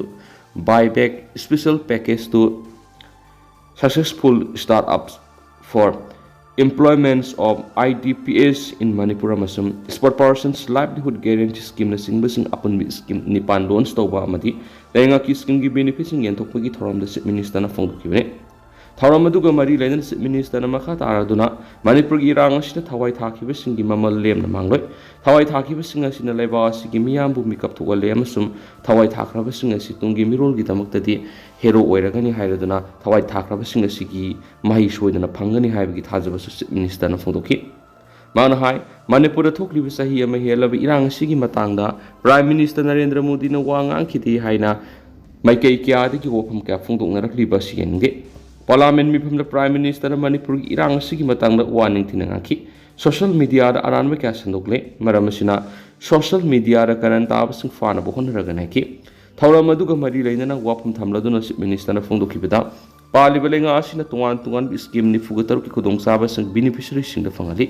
buyback, special package to successful startups for employments of I D P S in Manipur ꯑꯃꯁꯨꯡ Spokesperson's Livelihood Guarantee Scheme ꯅꯆꯤꯡꯕꯁꯤꯡ ꯑꯄꯨꯟꯕ ꯁ꯭ꯀꯤꯝ ꯅꯤꯄꯥꯟ ꯂꯣꯟꯆ ꯇꯧꯕ ꯑꯃꯗꯤ ꯂꯩꯉꯥꯛꯀꯤ ꯁ꯭ꯀꯤꯝꯒꯤ ꯕꯦꯅꯤꯐꯤꯠꯁꯤꯡ ꯌꯦꯟꯊꯣꯛꯄꯒꯤ ꯊꯧꯔꯝꯗ ꯆꯤꯐ ꯃꯤꯅꯤꯁꯇꯔꯅ ꯐꯣꯡꯗꯣꯛꯈꯤꯕꯅꯤ꯫ ꯊꯧꯔꯝ ꯑꯗꯨꯒ ꯃꯔꯤ ꯂꯩꯅꯅ ꯆꯤꯐ ꯃꯤꯅꯤꯁꯇꯔꯅ ꯃꯈꯥ ꯇꯥꯔꯗꯨꯅ ꯃꯅꯤꯄꯨꯔꯒꯤ ꯏꯔꯥꯡ ꯑꯁꯤꯗ ꯊꯋꯥꯏ ꯊꯥꯈꯤꯕꯁꯤꯡꯒꯤ ꯃꯃꯜ ꯂꯦꯝꯅ ꯃꯥꯡꯂꯣꯏ꯫ ꯊꯋꯥꯏ ꯊꯥꯈꯤꯕꯁꯤꯡ ꯑꯁꯤꯅ ꯂꯩꯕꯥꯛ ꯑꯁꯤꯒꯤ ꯃꯤꯌꯥꯝꯕꯨ ꯃꯤꯀꯞ ꯊꯣꯛꯍꯜꯂꯦ ꯑꯃꯁꯨꯡ ꯊꯋꯥꯏ ꯊꯥꯈ꯭ꯔꯕꯁꯤꯡ ꯑꯁꯤ ꯇꯨꯡꯒꯤ ꯃꯤꯔꯣꯜꯒꯤꯗꯃꯛꯇꯗꯤ ꯍꯦꯔꯣ ꯑꯣꯏꯔꯒꯅꯤ ꯍꯥꯏꯔꯗꯨꯅ ꯊꯋꯥꯏ ꯊꯥꯈ꯭ꯔꯕꯁꯤꯡ ꯑꯁꯤꯒꯤ ꯃꯍꯩ ꯁꯣꯏꯗꯅ ꯐꯪꯒꯅꯤ ꯍꯥꯏꯕꯒꯤ ꯊꯥꯖꯕꯁꯨ ꯆꯤꯐ ꯃꯤꯅꯤꯁꯇꯔꯅ ꯐꯣꯡꯗꯣꯛꯈꯤ꯫ ꯃꯥꯅ ꯍꯥꯏ, ꯃꯅꯤꯄꯨꯔꯗ ꯊꯣꯛꯂꯤꯕ ꯆꯍꯤ ꯑꯃ ꯍꯦꯜꯂꯕ ꯏꯔꯥꯡ ꯑꯁꯤꯒꯤ ꯃꯇꯥꯡꯗ ꯄ꯭ꯔꯥꯏꯝ ꯃꯤꯅꯤꯁꯇꯔ ꯅꯔꯦꯟꯗ꯭ꯔ ꯃꯣꯗꯤꯅ ꯋꯥ ꯉꯥꯡꯈꯤꯗꯦ ꯍꯥꯏꯅ ꯃꯥꯏꯀꯩ ꯀꯌꯥꯗꯒꯤ ꯋꯥꯐꯝ ꯀꯌꯥ ꯐꯣꯡꯗꯣꯛꯅꯔꯛꯂꯤꯕ ꯑꯁꯤ ꯌꯥꯅꯤꯡꯗꯦ꯫ ꯄꯥꯔꯂꯤꯌꯥꯃꯦꯟ ꯃꯤꯐꯝꯗ ꯄ꯭ꯔꯥꯏꯝ ꯃꯤꯅꯤꯁꯇꯔꯅ ꯃꯅꯤꯄꯨꯔꯒꯤ ꯏꯔꯥꯡ ꯑꯁꯤꯒꯤ ꯃꯇꯥꯡꯗ ꯋꯥ ꯅꯤꯡꯊꯤꯅ ꯉꯥꯡꯈꯤ꯫ ꯁꯣꯁꯤꯌꯦꯜ ꯃꯤꯗꯤꯌꯥꯗ ꯑꯔꯥꯟꯕ ꯀꯌꯥ ꯁꯟꯗꯣꯛꯂꯦ꯫ ꯃꯔꯝ ꯑꯁꯤꯅ ꯁꯣꯁꯤꯌꯦꯜ ꯃꯤꯗꯤꯌꯥꯗ ꯀꯔꯟ ꯇꯥꯕꯁꯤꯡ ꯐꯥꯅꯕ ꯍꯣꯠꯅꯔꯒꯅꯤ ꯍꯥꯏꯈꯤ꯫ ꯊꯧꯔꯝ ꯑꯗꯨꯒ ꯃꯔꯤ ꯂꯩꯅꯅ ꯋꯥꯐꯝ ꯊꯝꯂꯗꯨꯅ ꯆꯤꯐ ꯃꯤꯅꯤꯁꯇꯔꯅ ꯐꯣꯡꯗꯣꯛꯈꯤꯕꯗ, ꯄꯥꯜꯂꯤꯕ ꯂꯩꯉꯥꯛ ꯑꯁꯤꯅ ꯇꯣꯉꯥꯟ ꯇꯣꯉꯥꯟꯕ ꯁ꯭ꯀꯤꯝ ꯅꯤꯐꯨꯒ ꯇꯔꯨꯛꯀꯤ ꯈꯨꯗꯣꯡꯆꯥꯕꯁꯤꯡ ꯕꯦꯅꯤꯐꯤꯁꯔꯤꯁꯤꯡꯗ ꯐꯪꯍꯜꯂꯤ꯫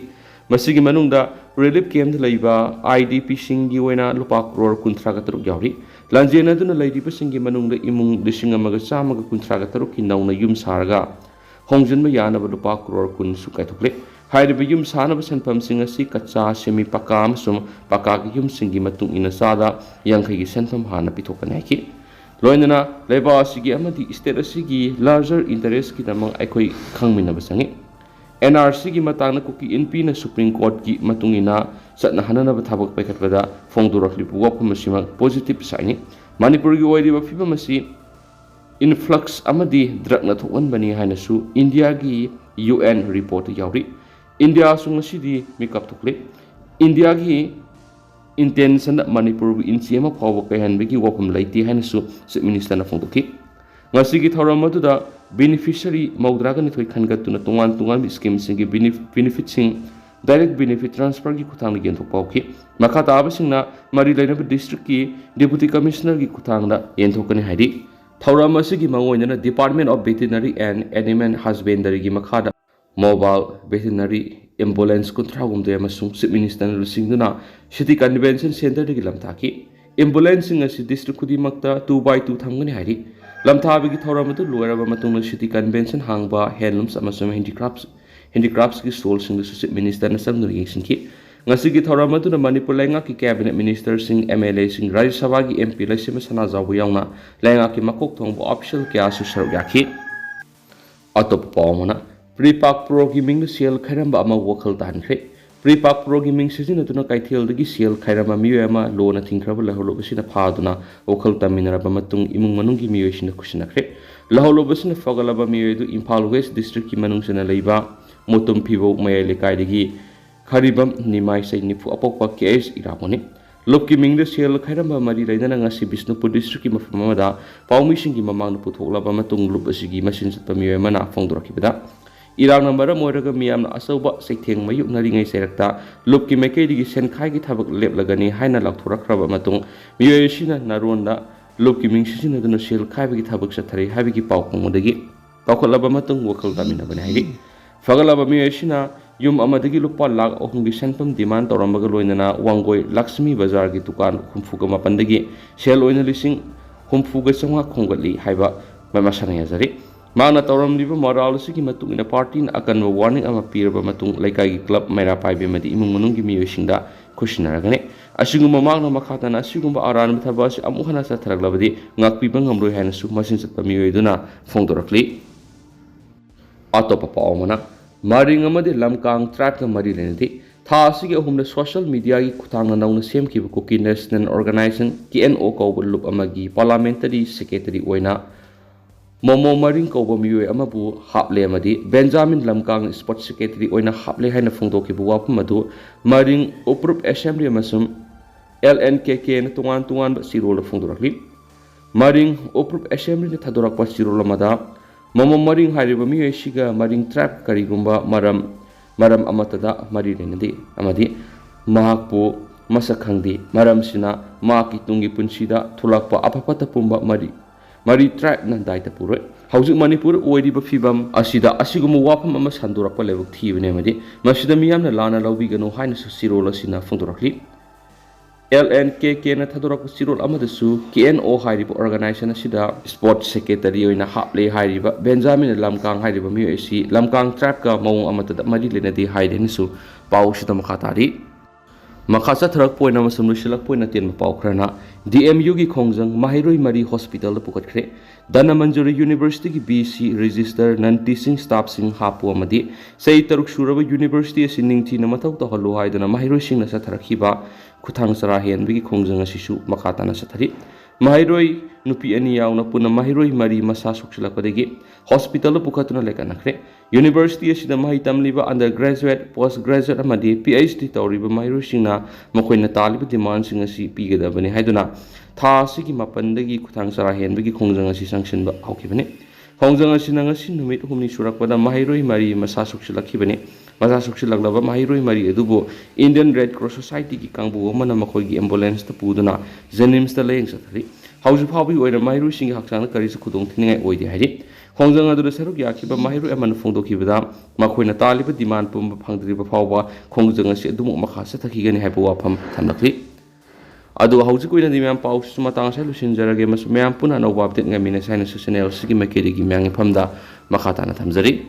ꯃꯁꯤꯒꯤ ꯃꯅꯨꯡꯗ ꯔꯤꯂꯤꯐ ꯀꯦꯝꯞꯇ ꯂꯩꯕ ꯑꯥꯏ ꯗꯤ ꯄꯤꯁꯤꯡꯒꯤ ꯑꯣꯏꯅ ꯂꯨꯄꯥ ꯀ꯭ꯔꯣꯔ ꯀꯨꯟꯊ꯭ꯔꯥꯒ ꯇꯔꯨꯛ ꯌꯥꯎꯔꯤ꯫ ꯂꯥꯟꯖꯦꯟꯅꯗꯨꯅ ꯂꯩꯔꯤꯕꯁꯤꯡꯒꯤ ꯃꯅꯨꯡꯗ ꯏꯃꯨꯡ ꯂꯤꯁꯤꯡ ꯑꯃꯒ ꯆꯥꯝꯃꯒ ꯀꯨꯟꯊ꯭ꯔꯥꯒ ꯇꯔꯨꯛꯀꯤ ꯅꯧꯅ ꯌꯨꯝ ꯁꯥꯔꯒ ꯍꯣꯡꯖꯤꯟꯕ ꯌꯥꯅꯕ ꯂꯨꯄꯥ ꯀ꯭ꯔꯣꯔ ꯀꯨꯟꯁꯨ ꯀꯥꯏꯊꯣꯛꯂꯦ꯫ ꯍꯥꯏꯔꯤꯕ ꯌꯨꯝ ꯁꯥꯅꯕ ꯁꯦꯟꯐꯝꯁꯤꯡ ꯑꯁꯤ ꯀꯆꯥ, ꯁꯦꯃꯤ ꯄꯀꯥ ꯑꯃꯁꯨꯡ ꯄꯀꯥꯒꯤ ꯌꯨꯝꯁꯤꯡꯒꯤ ꯃꯇꯨꯡ ꯏꯟꯅ ꯆꯥꯗ ꯌꯥꯡꯈꯩꯒꯤ ꯁꯦꯟꯐꯝ ꯍꯥꯟꯅ ꯄꯤꯊꯣꯛꯀꯅꯤ ꯍꯥꯏꯈꯤ꯫ ꯂꯣꯏꯅꯅ ꯂꯩꯕꯥꯛ ꯑꯁꯤꯒꯤ ꯑꯃꯗꯤ ꯁ꯭ꯇꯦꯠ ꯑꯁꯤꯒꯤ ꯂꯥꯔꯖꯔ ꯏꯟꯇꯔꯦꯁꯀꯤꯗꯃꯛ ꯑꯩꯈꯣꯏ ꯈꯪꯃꯤꯟꯅꯕ ꯆꯪꯏ꯫ ꯑꯦꯟ ꯑꯥꯔ ꯁꯤꯒꯤ ꯃꯇꯥꯡꯗ ꯀꯨꯀꯤ ꯏꯟꯄꯤꯅ ꯁꯨꯄ꯭ꯔꯤꯝ ꯀꯣꯔꯠꯀꯤ ꯃꯇꯨꯡ ꯏꯟꯅ ꯆꯠꯅ ꯍꯟꯅꯅꯕ ꯊꯕꯛ ꯄꯥꯏꯈꯠꯄꯗ ꯐꯣꯡꯗꯣꯔꯛꯂꯤꯕ ꯋꯥꯐꯝ ꯑꯁꯤꯃꯛ positive sign ꯅꯤ꯫ ꯃꯅꯤꯄꯨꯔꯒꯤ ꯑꯣꯏꯔꯤꯕ ꯐꯤꯕꯝ ꯑꯁꯤ influx ꯑꯃꯗꯤ drugꯅ ꯊꯣꯛꯍꯟꯕꯅꯤ ꯍꯥꯏꯅꯁꯨ ꯏꯟꯗꯤꯌꯥꯒꯤ ꯌꯨ ꯑꯦꯟ ꯔꯤꯄꯣꯔꯠꯇ ꯌꯥꯎꯔꯤ꯫ ꯏꯟꯗꯤꯌꯥꯁꯨ ꯉꯁꯤꯗꯤ ꯃꯤꯀꯞ ꯊꯣꯛꯂꯦ꯫ ꯏꯟꯗꯤꯌꯥꯒꯤ intentionꯗ ꯃꯅꯤꯄꯨꯔꯕꯨ ꯏꯟꯆꯤ ꯑꯃ ꯐꯥꯎꯕ ꯀꯥꯏꯍꯟꯕꯒꯤ ꯋꯥꯐꯝ ꯂꯩꯇꯦ ꯍꯥꯏꯅꯁꯨ ꯆꯤꯐ ꯃꯤꯅꯤꯁꯇꯔꯅ ꯐꯣꯡꯗꯣꯛꯈꯤ꯫ ꯉꯁꯤꯒꯤ ꯊꯧꯔꯝ ꯑꯗꯨꯗ beneficiary ꯃꯧꯗ꯭ꯔꯥꯒ ꯅꯤꯊꯣꯏ ꯈꯟꯒꯠꯇꯨꯅ ꯇꯣꯉꯥꯟ ꯇꯣꯉꯥꯟꯕ schemeꯁꯤꯡꯒꯤ benefitꯁꯤꯡ direct benefit transferꯒꯤ ꯈꯨꯠꯊꯥꯡꯗ ꯌꯦꯟꯊꯣꯛꯄ ꯍꯧꯈꯤ꯫ ꯃꯈꯥ ꯇꯥꯕꯁꯤꯡꯅ ꯃꯔꯤ ꯂꯩꯅꯕ districtꯀꯤ deputy commissionerꯒꯤ ꯈꯨꯠꯊꯥꯡꯗ ꯌꯦꯟꯊꯣꯛꯀꯅꯤ ꯍꯥꯏꯔꯤ꯫ ꯊꯧꯔꯝ ꯑꯁꯤꯒꯤ ꯃꯥꯡꯑꯣꯏꯅꯅ Department of Veterinary and Animal Husbandryꯒꯤ ꯃꯈꯥꯗ mobile veterinary ambulance ꯀꯨꯟꯊ꯭ꯔꯥꯍꯨꯝꯗꯣꯏ ꯑꯃꯁꯨꯡ ꯆꯤꯐ ꯃꯤꯅꯤꯁꯇꯔꯅ ꯂꯨꯆꯤꯡꯗꯨꯅ city convention centreꯗꯒꯤ ꯂꯝꯊꯥꯈꯤ꯫ Ambulanceꯁꯤꯡ ꯑꯁꯤ district ꯈꯨꯗꯤꯡꯃꯛꯇ two by two ꯊꯝꯒꯅꯤ ꯍꯥꯏꯔꯤ꯫ ꯂꯝꯊꯥꯕꯒꯤ ꯊꯧꯔꯝ ꯑꯗꯨ ꯂꯣꯏꯔꯕ ꯃꯇꯨꯡꯗ city convention ꯍꯥꯡꯕ handlooms ꯑꯃꯁꯨꯡ handicrafts handicraftsꯀꯤ stallꯁꯤꯡꯗꯁꯨ ꯆꯤꯐ ꯃꯤꯅꯤꯁꯇꯔꯅ ꯆꯪꯗꯨꯅ ꯌꯦꯡꯁꯤꯟꯈꯤ꯫ ꯉꯁꯤꯒꯤ ꯊꯧꯔꯝ ꯑꯗꯨꯗ ꯃꯅꯤꯄꯨꯔ ꯂꯩꯉꯥꯛꯀꯤ cabinet ministerꯁꯤꯡ, MLAꯁꯤꯡ, ꯔꯥꯖ꯭ꯌ ꯁꯚꯥꯒꯤ MP ꯂꯩꯁꯦꯝꯕ ꯁꯅꯥꯖꯥꯎꯕ ꯌꯥꯎꯅ ꯂꯩꯉꯥꯛꯀꯤ ꯃꯀꯣꯛ ꯊꯣꯡꯕ official ꯀꯌꯥꯁꯨ ꯁꯔꯨꯛ ꯌꯥꯈꯤ꯫ ꯑꯇꯣꯞꯄ ꯄꯥꯎ ꯑꯃꯅ, PREPAK Proꯒꯤ ꯃꯤꯡꯗ ꯁꯦꯜ ꯈꯥꯏꯔꯝꯕ ꯑꯃ ꯋꯥꯈꯜ ꯇꯥꯍꯟꯈ꯭ꯔꯦ꯫ PREPAK Proꯒꯤ ꯃꯤꯡ ꯁꯤꯖꯤꯟꯅꯗꯨꯅ ꯀꯩꯊꯦꯜꯗꯒꯤ ꯁꯦꯜ ꯈꯥꯏꯔꯝꯕ ꯃꯤꯑꯣꯏ ꯑꯃ ꯂꯣꯅ ꯊꯤꯡꯈ꯭ꯔꯕ ꯂꯧꯍꯧꯂꯨꯕꯁꯤꯅ ꯐꯥꯗꯨꯅ ꯋꯥꯈꯜ ꯇꯝꯃꯤꯟꯅꯔꯕ ꯃꯇꯨꯡ ꯏꯃꯨꯡ ꯃꯅꯨꯡꯒꯤ ꯃꯤꯑꯣꯏꯁꯤꯡꯅ ꯈꯨꯠꯁꯤꯟꯅꯈ꯭ꯔꯦ꯫ ꯂꯧꯍꯧꯂꯨꯕꯁꯤꯅ ꯐꯒꯠꯂꯕ ꯃꯤꯑꯣꯏ ꯑꯗꯨ ꯏꯝꯐꯥꯜ West districtꯀꯤ ꯃꯅꯨꯡ ꯆꯟꯅ ꯂꯩꯕ ꯃꯣꯇꯨꯝ ꯐꯤꯕꯧ ꯃꯌꯥꯏ ꯂꯩꯀꯥꯏꯗꯒꯤ ꯈꯔꯤꯕꯝ ꯅꯤꯃꯥꯏ ꯆꯍꯤ ꯅꯤꯐꯨ ꯑꯄꯣꯛꯄ ꯀꯦ ꯑꯩꯆ ꯏꯔꯥꯕꯣꯠꯅꯤ꯫ ꯂꯨꯞꯀꯤ ꯃꯤꯡꯗ ꯁꯦꯜ ꯈꯥꯏꯔꯝꯕ ꯃꯔꯤ ꯂꯩꯅꯅ ꯉꯁꯤ ꯕꯤꯁꯅꯨꯄꯨꯔ districtꯀꯤ ꯃꯐꯝ ꯑꯃꯗ ꯄꯥꯎꯃꯤꯁꯤꯡꯒꯤ ꯃꯃꯥꯡꯗ ꯄꯨꯊꯣꯛꯂꯕ ꯃꯇꯨꯡ ꯂꯨꯞ ꯑꯁꯤꯒꯤ ꯃꯆꯤꯟ ꯆꯠꯄ ꯃꯤꯑꯣꯏ ꯑꯃꯅ ꯐꯣꯡꯗꯣꯔꯛꯈꯤꯕꯗ, ꯏꯔꯥꯡꯅ ꯃꯔꯝ ꯑꯣꯏꯔꯒ ꯃꯤꯌꯥꯝꯅ ꯑꯆꯧꯕ ꯆꯩꯊꯦꯡ ꯃꯥꯌꯣꯛꯅꯔꯤꯉꯩ ꯆꯩꯔꯛꯇ ꯂꯨꯞꯀꯤ ꯃꯥꯏꯀꯩꯗꯒꯤ ꯁꯦꯟꯈꯥꯏꯒꯤ ꯊꯕꯛ ꯂꯦꯞꯂꯒꯅꯤ ꯍꯥꯏꯅ ꯂꯥꯎꯊꯣꯔꯛꯈ꯭ꯔꯕ ꯃꯇꯨꯡ, ꯃꯤꯑꯣꯏ ꯑꯁꯤꯅ ꯅꯥꯔꯣꯟꯗ ꯂꯨꯞꯀꯤ ꯃꯤꯡ ꯁꯤꯖꯤꯟꯅꯗꯨꯅ ꯁꯦꯜ ꯈꯥꯏꯕꯒꯤ ꯊꯕꯛ ꯆꯠꯊꯔꯤ ꯍꯥꯏꯕꯒꯤ ꯄꯥꯎ ꯐꯪꯕꯗꯒꯤ ꯄꯥꯎꯈꯠꯂꯕ ꯃꯇꯨꯡ ꯋꯥꯈꯜ ꯇꯥꯃꯤꯟꯅꯕꯅꯤ ꯍꯥꯏꯔꯤ꯫ ꯐꯒꯠꯂꯕ ꯃꯤꯑꯣꯏ ꯑꯁꯤꯅ ꯌꯨꯝ ꯑꯃꯗꯒꯤ ꯂꯨꯄꯥ ꯂꯥꯈ ꯑꯍꯨꯝꯒꯤ ꯁꯦꯟꯐꯝ demand ꯇꯧꯔꯝꯕꯒ ꯂꯣꯏꯅꯅ ꯋꯥꯡꯒꯣꯏ ꯂꯛꯁꯃꯤ ꯕꯖꯥꯔꯒꯤ ꯗꯨꯀꯥꯟ ꯍꯨꯝꯐꯨꯒ ꯃꯥꯄꯟꯗꯒꯤ ꯁꯦꯜ ꯑꯣꯏꯅ ꯂꯤꯁꯤꯡ ꯍꯨꯝꯐꯨꯒ ꯆꯥꯝꯃꯉꯥ ꯈꯣꯝꯒꯠꯂꯤ ꯍꯥꯏꯕ ꯃꯁꯥꯅ ꯌꯥꯖꯔꯤ꯫ ꯃꯍꯥꯛꯅ ꯇꯧꯔꯝꯂꯤꯕ ꯃꯔꯥꯜ ꯑꯁꯤꯒꯤ ꯃꯇꯨꯡ ꯏꯟꯅ partyꯅ ꯑꯀꯟꯕ warning ꯑꯃ ꯄꯤꯔꯕ ꯃꯇꯨꯡ ꯂꯩꯀꯥꯏꯒꯤ club, ꯃꯩꯔꯥ ꯄꯥꯏꯕꯤ ꯑꯃꯗꯤ ꯏꯃꯨꯡ ꯃꯅꯨꯡꯒꯤ ꯃꯤꯑꯣꯏꯁꯤꯡꯗ ꯈꯨꯠꯁꯤꯟꯅꯔꯒꯅꯤ꯫ ꯑꯁꯤꯒꯨꯝꯕ ꯃꯍꯥꯛꯅ ꯃꯈꯥ ꯇꯥꯅ ꯑꯁꯤꯒꯨꯝꯕ ꯑꯔꯥꯟꯕ ꯊꯕꯛ ꯑꯁꯤ ꯑꯃꯨꯛ ꯍꯟꯅ ꯆꯠꯊꯔꯛꯂꯕꯗꯤ ꯉꯥꯛꯄꯤꯕ ꯉꯝꯂꯣꯏ ꯍꯥꯏꯅꯁꯨ ꯃꯆꯤꯟ ꯆꯠꯄ ꯃꯤꯑꯣꯏ ꯑꯗꯨꯅ ꯐꯣꯡꯗꯣꯔꯛꯂꯤ꯫ ꯑꯇꯣꯞꯄ ꯄꯥꯎ ꯑꯃꯅ, ꯃꯔꯤꯡ ꯑꯃꯗꯤ ꯂꯝꯀꯥꯡ tribeꯀ ꯃꯔꯤ ꯂꯩꯅꯗꯦ꯫ ꯊꯥ ꯑꯁꯤꯒꯤ ꯑꯍꯨꯝꯗ social mediaꯒꯤ ꯈꯨꯠꯊꯥꯡꯗ ꯅꯧꯅ ꯁꯦꯝꯈꯤꯕ Kuki National Organisation, K N O ꯀꯧꯕ ꯂꯨꯞ ꯑꯃꯒꯤ parliamentary secretary ꯑꯣꯏꯅ ꯃꯣꯃꯣ ꯃꯔꯤꯡ ꯀꯧꯕ ꯃꯤꯑꯣꯏ ꯑꯃꯕꯨ ꯍꯥꯞꯂꯦ ꯑꯃꯗꯤ ꯕꯦꯟꯖꯥꯃꯤꯟ ꯂꯝꯀꯥꯡ sport secretary ꯑꯣꯏꯅ ꯍꯥꯞꯂꯦ ꯍꯥꯏꯅ ꯐꯣꯡꯗꯣꯛꯈꯤꯕ ꯋꯥꯐꯝ ꯑꯗꯨ ꯃꯔꯤꯡ ꯎꯄ꯭ꯔꯨꯞ assembly ꯑꯃꯁꯨꯡ L N K Kꯅ ꯇꯣꯉꯥꯟ ꯇꯣꯉꯥꯟꯕ ꯆꯦꯔꯣꯜꯗ ꯐꯣꯡꯗꯣꯔꯛꯂꯤ꯫ ꯃꯔꯤꯡ ꯎꯄ꯭ꯔꯨꯞ assemblyꯅ ꯊꯥꯗꯣꯔꯛꯄ ꯆꯦꯔꯣꯜ ꯑꯃꯗ, ꯃꯣꯃꯣ ꯃꯔꯤꯡ ꯍꯥꯏꯔꯤꯕ ꯃꯤꯑꯣꯏ ꯑꯁꯤꯒ ꯃꯔꯤꯡ tribe ꯀꯔꯤꯒꯨꯝꯕ ꯃꯔꯝ, ꯃꯔꯝ ꯑꯃꯠꯇꯗ ꯃꯔꯤ ꯂꯩꯅꯗꯦ ꯑꯃꯗꯤ ꯃꯍꯥꯛꯄꯨ ꯃꯁꯛ ꯈꯪꯗꯦ꯫ ꯃꯔꯝꯁꯤꯅ ꯃꯍꯥꯛꯀꯤ ꯇꯨꯡꯒꯤ ꯄꯨꯟꯁꯤꯗ ꯊꯣꯛꯂꯛꯄ ꯑꯐ ꯐꯠꯇ ꯄꯨꯝꯕ ꯃꯔꯤ, ꯃꯔꯤ tribeꯅ ꯗꯥꯏꯇ ꯄꯨꯔꯣꯏ꯫ ꯍꯧꯖꯤꯛ ꯃꯅꯤꯄꯨꯔ ꯑꯣꯏꯔꯤꯕ ꯐꯤꯕꯝ ꯑꯁꯤꯗ ꯑꯁꯤꯒꯨꯝꯕ ꯋꯥꯐꯝ ꯑꯃ ꯁꯟꯗꯣꯔꯛꯄ ꯂꯥꯏꯕꯛ ꯊꯤꯕꯅꯤ ꯑꯃꯗꯤ ꯃꯁꯤꯗ ꯃꯤꯌꯥꯝꯅ ꯂꯥꯟꯅ ꯂꯧꯕꯤꯒꯅꯨ ꯍꯥꯏꯅꯁꯨ ꯆꯦꯔꯣꯜ ꯑꯁꯤꯅ ꯐꯣꯡꯗꯣꯔꯛꯂꯤ꯫ L N K Kꯅ ꯊꯥꯗꯣꯔꯛꯄ ꯆꯦꯔꯣꯜ ꯑꯃꯗꯁꯨ K N O ꯍꯥꯏꯔꯤꯕ organisation ꯑꯁꯤꯗ sport secretary ꯑꯣꯏꯅ ꯍꯥꯞꯂꯦ ꯍꯥꯏꯔꯤꯕ ꯕꯦꯟꯖꯥꯃꯤꯟ ꯂꯝꯀꯥꯡ ꯍꯥꯏꯔꯤꯕ ꯃꯤꯑꯣꯏ ꯑꯁꯤ ꯂꯝꯀꯥꯡ tribeꯀ ꯃꯑꯣꯡ ꯑꯃꯠꯇꯗ ꯃꯔꯤ ꯂꯩꯅꯗꯦ ꯍꯥꯏꯔꯦꯅꯁꯨ ꯄꯥꯎ ꯑꯁꯤꯗ ꯃꯈꯥ ꯇꯥꯔꯤ꯫ ꯃꯈꯥ ꯆꯠꯊꯔꯛꯄ ꯑꯣꯏꯅ ꯑꯃꯁꯨꯡ ꯂꯣꯏꯁꯤꯜꯂꯛꯄ ꯑꯣꯏꯅ ꯇꯦꯟꯕ ꯄꯥꯎ ꯈꯔꯅ, D M Uꯒꯤ ꯈꯣꯡꯖꯪ, ꯃꯍꯩꯔꯣꯏ ꯃꯔꯤ hospitalꯗ ꯄꯨꯈꯠꯈ꯭ꯔꯦ꯫ Dhanamanjuri Universityꯒꯤ B C register non teaching staffꯁꯤꯡ ꯍꯥꯞꯄꯨ ꯑꯃꯗꯤ ꯆꯍꯤ ꯇꯔꯨꯛ ꯁꯨꯔꯕ university ꯑꯁꯤ ꯅꯤꯡꯊꯤꯅ ꯃꯊꯧ ꯇꯧꯍꯜꯂꯨ ꯍꯥꯏꯗꯨꯅ ꯃꯍꯩꯔꯣꯏꯁꯤꯡꯅ ꯆꯠꯊꯔꯛꯈꯤꯕ ꯈꯨꯠꯊꯥꯡ ꯆꯔꯥ ꯍꯦꯟꯕꯒꯤ ꯈꯣꯡꯖꯪ ꯑꯁꯤꯁꯨ ꯃꯈꯥ ꯇꯥꯅ ꯆꯠꯊꯔꯤ꯫ ꯃꯍꯩꯔꯣꯏ ꯅꯨꯄꯤ ꯑꯅꯤ ꯌꯥꯎꯅ ꯄꯨꯟꯅ ꯃꯍꯩꯔꯣꯏ ꯃꯔꯤ ꯃꯁꯥ ꯁꯣꯛꯆꯤꯜꯂꯛꯄꯗꯒꯤ hospitalꯗ ꯄꯨꯈꯠꯇꯨꯅ ꯂꯩꯀꯠꯅꯈ꯭ꯔꯦ꯫ University ꯑꯁꯤꯗ ꯃꯍꯩ ꯇꯝꯂꯤꯕ undergraduate, postgraduate ꯑꯃꯗꯤ P H D ꯇꯧꯔꯤꯕ ꯃꯍꯩꯔꯣꯏꯁꯤꯡꯅ ꯃꯈꯣꯏꯅ ꯇꯥꯜꯂꯤꯕ demandꯁꯤꯡ ꯑꯁꯤ ꯄꯤꯒꯗꯕꯅꯤ ꯍꯥꯏꯗꯨꯅ ꯊꯥ ꯑꯁꯤꯒꯤ ꯃꯥꯄꯟꯗꯒꯤ ꯈꯨꯠꯊꯥꯡ ꯆꯔꯥ ꯍꯦꯟꯕꯒꯤ ꯈꯣꯡꯖꯪ ꯑꯁꯤ ꯆꯪꯁꯤꯟꯕ ꯍꯧꯈꯤꯕꯅꯤ꯫ ꯈꯣꯡꯖꯪ ꯑꯁꯤꯅ ꯉꯁꯤ ꯅꯨꯃꯤꯠ ꯍꯨꯝꯅꯤ ꯁꯨꯔꯛꯄꯗ ꯃꯍꯩꯔꯣꯏ ꯃꯔꯤ ꯃꯁꯥ ꯁꯣꯛꯆꯤꯜꯂꯛꯈꯤꯕꯅꯤ꯫ ꯃꯁꯥ ꯁꯣꯛꯆꯤꯜꯂꯛꯂꯕ ꯃꯍꯩꯔꯣꯏ ꯃꯔꯤ ꯑꯗꯨꯕꯨ Indian Red Cross Societyꯒꯤ ꯀꯥꯡꯕꯨ ꯑꯃꯅ ꯃꯈꯣꯏꯒꯤ ambulanceꯇ ꯄꯨꯗꯨꯅ JNIMSꯇ ꯂꯥꯌꯦꯡ ꯆꯠꯊꯔꯤ꯫ ꯍꯧꯖꯤꯛ ꯐꯥꯎꯕꯒꯤ ꯑꯣꯏꯅ ꯃꯍꯩꯔꯣꯏꯁꯤꯡꯒꯤ ꯍꯛꯆꯥꯡꯗ ꯀꯔꯤꯁꯨ ꯈꯨꯗꯣꯡ ꯊꯤꯅꯤꯡꯉꯥꯏ ꯑꯣꯏꯗꯦ ꯍꯥꯏꯔꯤ꯫ ꯈꯣꯡꯖꯪ ꯑꯗꯨꯗ ꯁꯔꯨꯛ ꯌꯥꯈꯤꯕ ꯃꯍꯩꯔꯣꯏ ꯑꯃꯅ ꯐꯣꯡꯗꯣꯛꯈꯤꯕꯗ, ꯃꯈꯣꯏꯅ ꯇꯥꯜꯂꯤꯕ demand ꯄꯨꯝꯕ ꯐꯪꯗ꯭ꯔꯤꯕ ꯐꯥꯎꯕ ꯈꯣꯡꯖꯪ ꯑꯁꯤ ꯑꯗꯨꯃꯛ ꯃꯈꯥ ꯆꯠꯊꯈꯤꯒꯅꯤ ꯍꯥꯏꯕ ꯋꯥꯐꯝ ꯊꯝꯂꯛꯂꯤ꯫ ꯑꯗꯨꯒ ꯍꯧꯖꯤꯛꯀꯤ ꯑꯣꯏꯅꯗꯤ ꯃꯌꯥꯝ ꯄꯥꯎꯁꯤꯁꯨ ꯃꯇꯥꯡ ꯑꯁꯤꯗ ꯂꯣꯏꯁꯤꯟꯖꯔꯒꯦ, ꯑꯃꯁꯨꯡ ꯃꯌꯥꯝ ꯄꯨꯟꯅ ꯑꯅꯧꯕ update ꯉꯥꯏꯃꯤꯟꯅꯁꯤ ꯍꯥꯏꯅꯁꯨ channel ꯑꯁꯤꯒꯤ ꯃꯥꯏꯀꯩꯗꯒꯤ ꯃꯌꯥꯝꯒꯤ ꯃꯐꯝꯗ ꯃꯈꯥ ꯇꯥꯅ ꯊꯝꯖꯔꯤ꯫